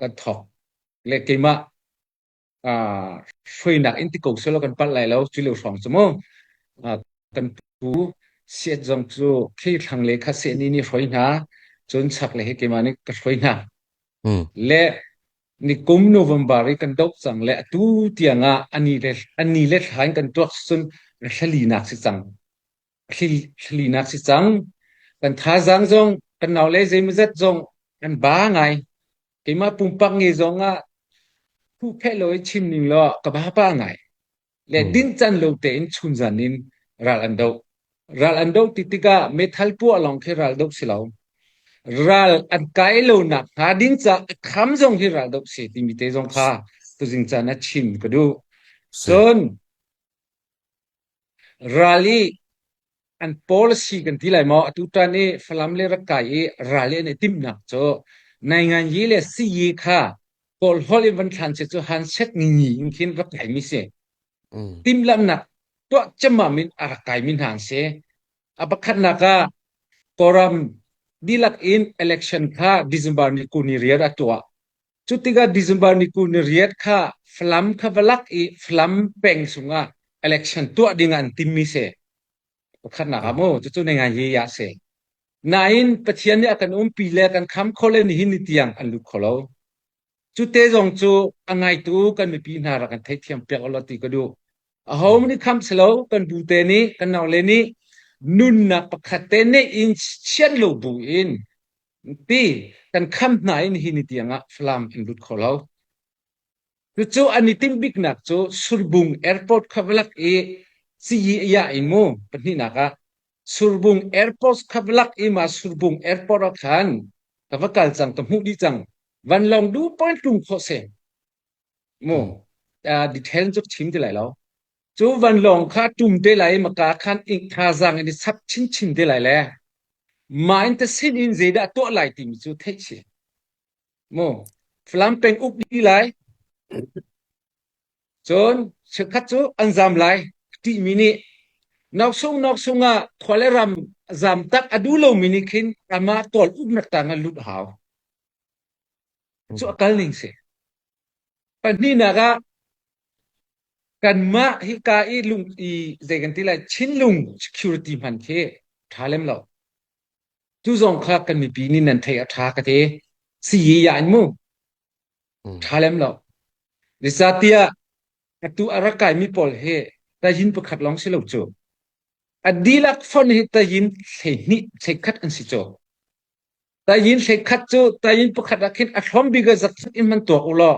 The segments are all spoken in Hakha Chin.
kan thawk. Le keimah hruainak in ti ko selaw kan palh lai lo cu lio hrawng cu mu kan pu siat zong cu khi thlang le kha seh ni nih hruai hna cun chak le hi keimah nih ka hruai hna le nikum November i kan doh cang le atu tiang ah ani le ani le thla in kan tuak cun thlalinak si cang thlalinak si cang kan thazaang zong kan nau le zeimawzat zong kan ba ngai Keimah pumpak nge zong ah huhphenh lo i chim ning law ka vapa ngai. Le dincan lo tein chunzan in ral an doh. Ral an doh ti tikah meithal puah lawng khi ral doh si lo. Ral an kai lo nak hnga ding ca a kham zong hi ral doh si timi te zong kha tuzing caan ah chim ka duh. Cun ral i an policy kan ti lai maw atu tan i Falam le Rakai i ral i an i timhnak cu nainganyi le siyi kha Kawl holh in van thlan si cu han set ngi in khin rak kai mi si. Timhlamhnak tuah cemmam in a rak kai mi hna an si. A pakhatnak ah Kawlram dihlak in election kha December ni 28 a tuah. Cu tikah December ni 28 kha Falam kha va lak i Falam peng chungah election tuah ding ah an timmi si. Pakhatnak ah mu, cucu na ngai hi ya si. Nain Pathian nih a kan umpi le kan kham kho le nihin ni tiang an lut kho lo. Cu te zong cu a ngaitu kan mipi hna rak kan theihthiam piak ulaw ti ka duh. Aho nih kham si lo, kan bu te nih, kan naule nih nunnak pakhat te neih in chiat lo bu in ti kan kham hna in hi ni tiang ah Falam an lut kho lo. Cucu an i timh biknak cu Surbung Airport kha i Ciyi ya in mu pahnihnak ah Surbung Airport kha i ma Surbung Airport ah khan ka va kal cang ka hmuh dih cang vanlawng du point tlung khawh si mu detail cu chim ti lai lo cu vanlawng kha tum te lai maka khan ink thazaang in i sap chinchin te lai le mah in ta sin in zeidah tuah lai timi cu theih si mu Falam peng uk dih lai cun cheukhat cu an zam lai ṭihmi nih noksung noksung ah khua le ram zam tak a duh lomi nih khin amah kawl uknak tang ah lut hau cu a kal ning si pahnihnak ah kanmah hika i lung i zei kan ti lai Chinlung security hman khi ṭha lem lo Tu zong kha kan mipi nih nan theih a ṭha ka ti. Siyi ya in mu. Ṭha lem lo. Zeicahtiah atu a rak kaimi pawl hi tayin pakhat lawng si lo cu. A dihlak fon hi tayin 12 hleikhat an si cu. Tayin hleikhat cu tayin pakhat ah khin a hlawm bik ah zakhat in man tuak u law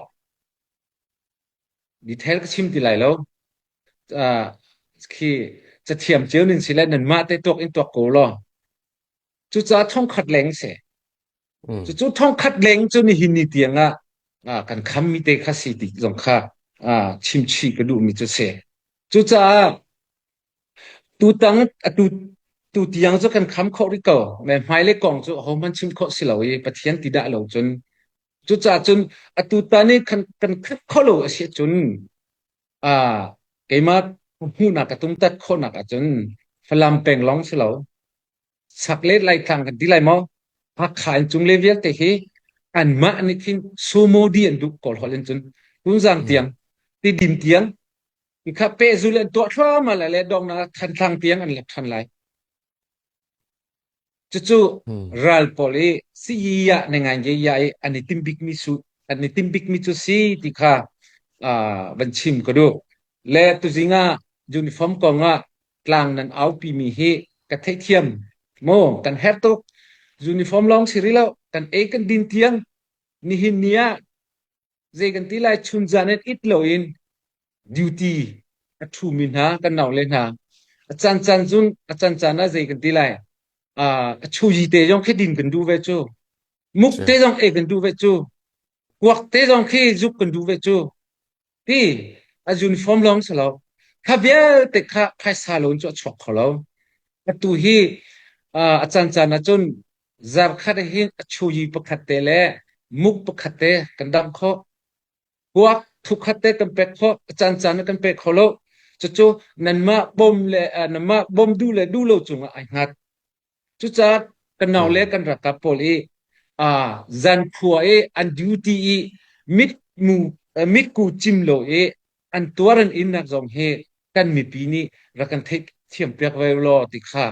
detail ka chim ti lai lo. Uh, khi cathiam cio nin si le nanmah te tuak in tuak ko law. Cucaah thongkhat leng si. Cucu thongkhat leng cu nihin ni tiang ah kan khammi te kha si ti zong kha chimchih ka duhmi cu si. Cucaah tutang atu tu tiang cu kan kham khawh rih ko. Me hmailei kong cu ahohmanh chim khawh si lo i Pathian ti dah lo cun. Cucaah cun atu tan i kan kan khat kho lo a si cun keimah hmuhnak ka tumtat khawhnak ahcun Falam peng lawng si lo. Chaklet Laitlang kan ti lai maw? Hakha in cunglei vialte hi anmah nih khin sumo di an duh Kawl holh in cun Tunzang tiang Tidim tiang kha pehzul an tuah thluahmah lai le dongnak Thantlang tiang an lek ṭhan lai. Cucu ral pawl i siyi ah nengainge ya i an i tim bikmi su an i tim bikmi cu si ti kha van chim ka duh. Le tuzing ah uniform kong ah tlang nan aupi mi hi ka theihthiam mu kan herh tuk uniform lawng si rih lo kan ei kan din tiang nihin ni ah zei kan ti lai chun zan in it loin duty a ṭhu mi hna kan nau le hna a caan caan cun a caan caan ah zei kan ti lai a chuyi te zong khi din kan duh ve cu muk te zong ei kan duh ve cu kuak te zong khi zuk kan duh ve cu Ti a uniform lawng si lo. Kha vialte kha phaisa loan cu a chuak kho lo. Atu hi a caancaan ahcun zarkhat hin a chuyi pakhat te le muk pakhat te kan damh khawh. Kuak thukhat te kan pek khawh. A caancaan ah kan pek kho lo. Cucu nanmah bawm le nanmah bawm duh le duh lo cungah ai hngat. Cucaah kan nau le kan ralkap pawl i. Zankhua i an duty i mitmu mitku cim lo i an tuar an innak zong hi kan mipi nih rak kan theih thiam piak ve law ti kha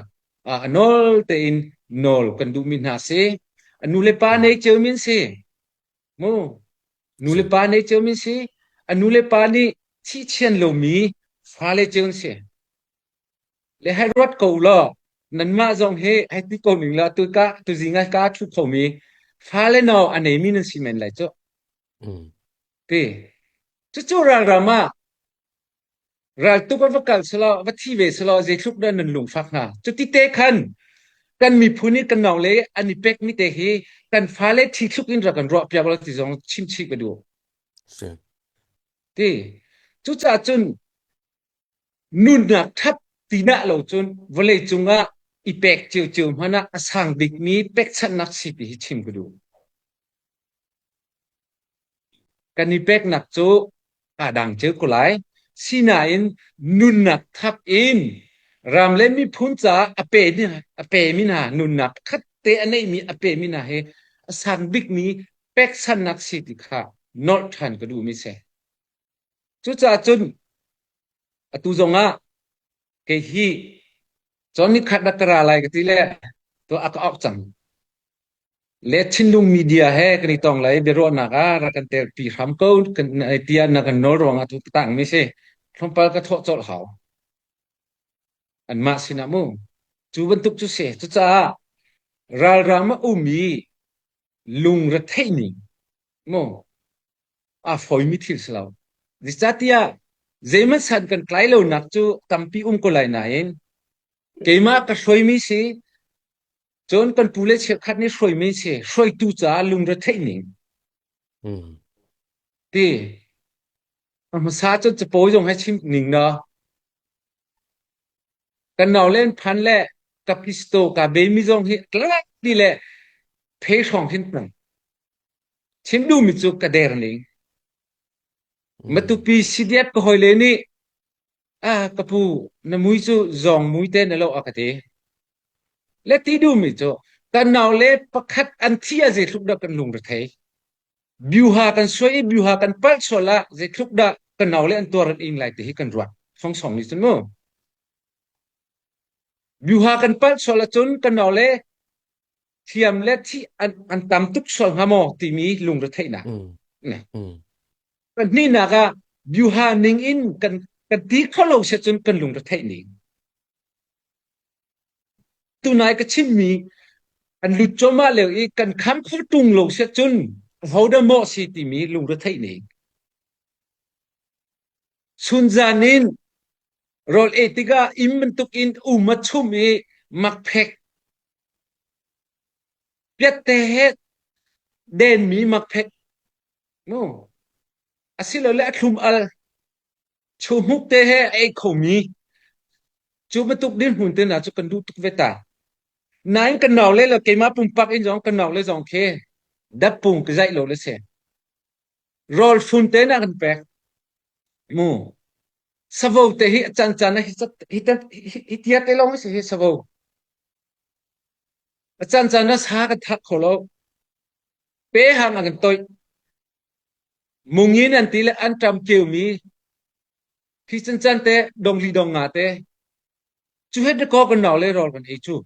a nawl tein nawl kan duhmi hna si. A nu le pa nei cio min si. Mu nu le pa nei cio min si. A nu le pa nih thihchian lomi fale cio an si. Le hei ruat ko law nanmah zong hi hei ti ko ning law tu ka tuzing ah ka thu khomi fale no a neimi nan si men lai cu. Ti. Cucu ralram ah raltuk ah va kal selaw va thi ve selaw zeitluk dah nan lungfak hnga. Cuti te khan kan miphun i kan nau le an i pekmi te hi kan fale thi thluk in rak kan ruah piak law ti zong chim chih ka duh. Ti. Cucaah cun Nunnak ṭhat ti dah lo cun vawleicung ah i pek ciocio hmanh ah a sang bikmi pekchanhnak si ti hi chim ka duh. Kan i peknak cu aa dang cio ko lai. Sinain nunnak thap in ram le miphun caah a pe a pemi hna nunnak khat te a neihmi a pemi hna hi a sang bikmi pekchanhnak si ti kha nolh ṭhan ka duhmi si. Cucaah cun atu zongah kei hi cawn nikhat rak ka ra lai ka ti le tu a ka auh cang. Le thinlung media he kan i tong lai biaruahnak ah rak kan telpi hram ko kan tiah na kan nawl ruangah tu ka tangmi si. Tlawmpal ka thawh colh hau. Anmah sinah mu. Cu bantuk cu si. Cucaah ralram a um i lungretheih ning mu a fawimi thil si lo. Zeicahtiah zeihmanh san kan tlai lonak cu tampi um ko lai nain keimah ka hruaimi si cun kan pu le cheukhat nih hruaimi si hruaitu caah lungretheih ning ti a hmasa cun capo zong he chim ning na kan nau len phan le ka pisto ka bemi zong hi tlak ti le phe hrawng hin tang Chim duhmi cu ka der ning. Matupi CDF ka hawile nih ah ka pu na mui cu zawng mui te na lo a ka ti. Le ti duhmi cu kan nau le pakhat an thi ah zeitluk dah kan lungre thei. Biuha kan suai i biuha kan palh sual ah zeitluk dah kan nau le an tuar an ing lai ti hi kan ruat. Songsong nih cun mu. Biuha kan palh sual ahcun kan nau le thiam le thih an, an tam tuk sual hnga maw timi lungretheihnak. Pahnihnak ah byuha ning in kan kan ti kho lo se cun kan lungretheih ning. Tunai ka chimmi an lut cuahmah lio i kan kham kho tung lo se cun hodah maw si timi lungretheih ning. Chunzan in rawl ei tikah inn bantuk in um a chum i makphek Piatte he denmi makphek mu asilole a thlum al chuhmuk te he a ei khomi cu bantuk dirhmun te hna cu kan duh tuk ve ta. Nain kan nau le le keimah pumpak in zong kan nau le zong khi datpung ka zaih lo le si. Rawl fun te na kan pek. Mu savo te hi a can can hi hi hi tia te lawng si hi savo. A cancan ah sa kan thak kho lo. Pe hang an kan toih. Mungin an ti le an ṭam keumi hi cancan te dongli dong nga te cu het dakaw kan nau le rawl kan ei cu.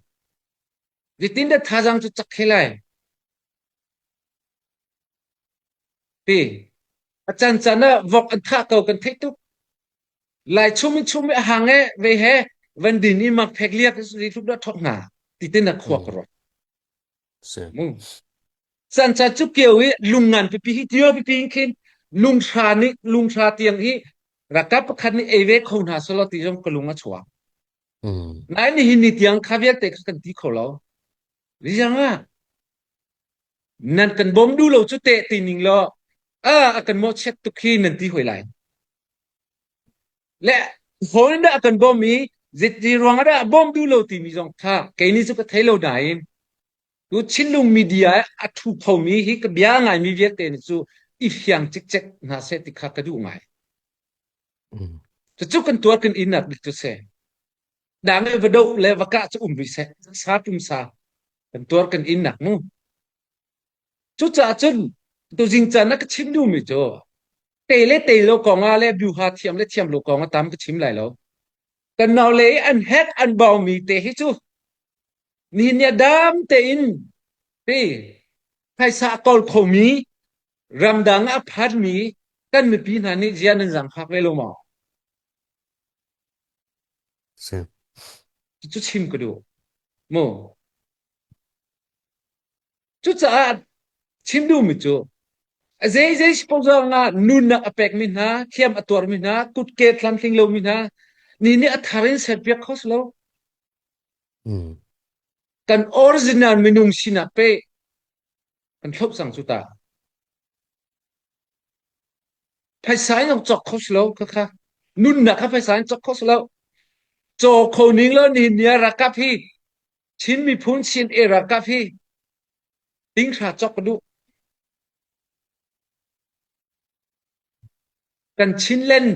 Zeitin dah thazaang cu cak khe lai? Ti. A cancan ah vok an thah ko kan theih tuk. Lai chum in chum i a hang e ve he van din i mak phek liak ri tluk dah thok hna ti tin a khua ka ruat. Mu. San cha cu kio i lungngan pipi hi tio pipi in khin lunghra nih lunghra tiang hi rakap pakhat nih ei ve kho hna selaw ti zong ka lung a chuak. Nai nihin ni tiang kha vialte kha kan ti kho lo. Riang ah nan kan bawm duh lo cu teh ti ning law a a kan mawhchiat tuk hi nan ti hoi lai. Le hawi dah a kan bawm i zeiti ruang ah dah a bawm duh lo timi zong kha kei nih cu ka thei lo nain tu Chinlung media a thu khomi hi ka bia ngaimi vialte nih cu i fiang cikcek hna seh ti kha ka duh ngai. Cucu kan tuar kan innak bik cu si. Dang le va doh le va kah cu um rih seh. Sa tum sa kan tuar kan innak mu. Cucaah cun tuzing caan ah ka chim duhmi cu te le te lo kong ah le byuha thiam le thiam lo kong ah tam ka chim lai lo. Kan naule i an hek an baumi te hi cu nihin ni ah dam tein ti phaisa a kawl khomi ramdang ah a phanmi kan mipi hna nih zia nan zaangfak ve lo maw? Si. Cu chim ka duh. Mu. Cucaah chim duhmi cu a zeizei si paoh zong ah nunnak a pekmi hna, thiam a tuarmi hna, kutke tlamtling lomi hna ni nih a thar in serpiak kho si lo. Mm. Kan original minung sinak pe kan thloh cang cu ta. Phaisa in ok cawk kho si lo khakha. Nunnak kha phaisa in cawk kho si lo. Caw kho ning lo nihin ni ah ralkap hi Chin miphun Chin e ralkap hi tinghra cawk ka duh. Kan Chinland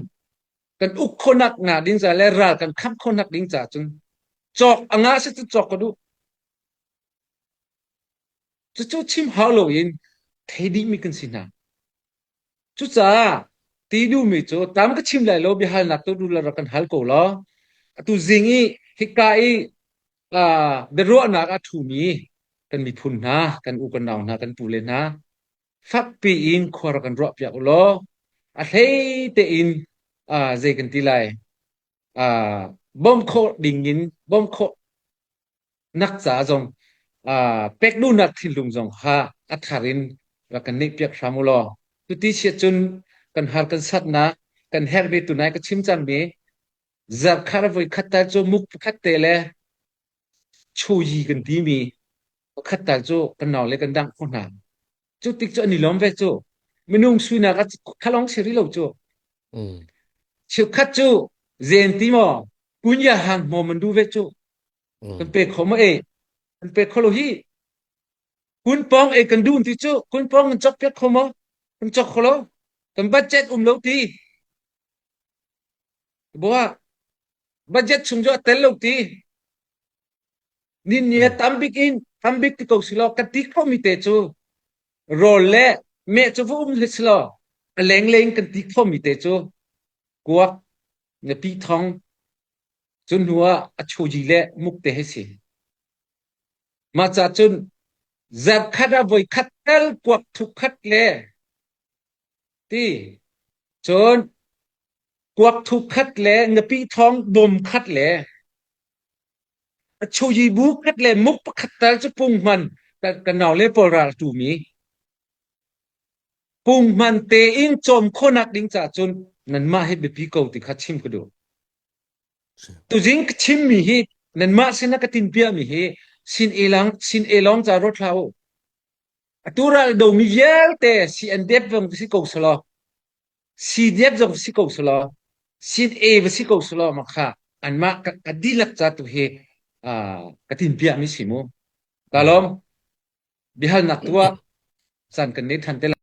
kan uk khonak nga ding ca le ral kan khamh khonak ding ca cun cawk a ngah si cu cawk ka duh. Cucu chim hau loin thei dihmi kan si hna. Cucaah ti duhmi cu tam ka chim lai lo biahalnak tu duh rak kan hal ko law atu zing i hika i uh, biaruahnak a ṭhumi kan miphun hna, kan u kan nau hna, kan pu le hna fakpi in khua rak kan ruah piak u law a hlei tein uh, zei kan ti lai uh, bawmh khawh ding in bawmh khawh nak ca zong uh, pek duhnak thinlung zong kha a thar in rak kan neih piak hram u law tuti chiat cun kan har kan satnak kan herhmi tunai ka chim cangmi zarkhar voi khat tal cu muk pakhat te le chuyi kan timi pakhat tal cu kan nau le kan dangh kho hna cu tik cu an i lawm ve cu minung suinak ah khalong si rih lo cu Mm. cheukhat cu zen ti maw kunya hang hmawm an duh ve cu kan pe kho ma e kan pe kho lo hi kun pong e kan dun ti cu kun pong kan chok piak kho maw kan chok kho lo kan budget um lo ti boa budget chung cu a tel lo ti nin ni tam bik in tam bik ti ko si lo ka ti kho mi te cu rawl le me cu va um hli si lo a leng leng kan ti kho mi te cu kuak ngapi thong Cu hnu ah a chuji le muk te hei si. Mah ca cun zarhkhat ah voikhat tal kuak thuk khat le ti cun kuak thuk khat le ngapi thawng bawm khat le a chuji bu khat le muk pakhat tal cu punghman ka nau le pawl ral tumi punghman tein cawm khawhnak ding caah cun nanmah hi biapi ko ti kha chim ka duh. Tuzing ka chimmi hi nanmah sinah ka tinpiahmi hi sin elang sin elawng ca ruat hlah u. Atu ral domi vialte CNDF zong si ko selaw CDF zong si ko selaw sin A va si ko selaw ma kha anmah ka, ka dihlak ca tu hi uh, ka tinpiahmi si mu. Ka lawm. Biahalnak tuah caan kan nei than te lai.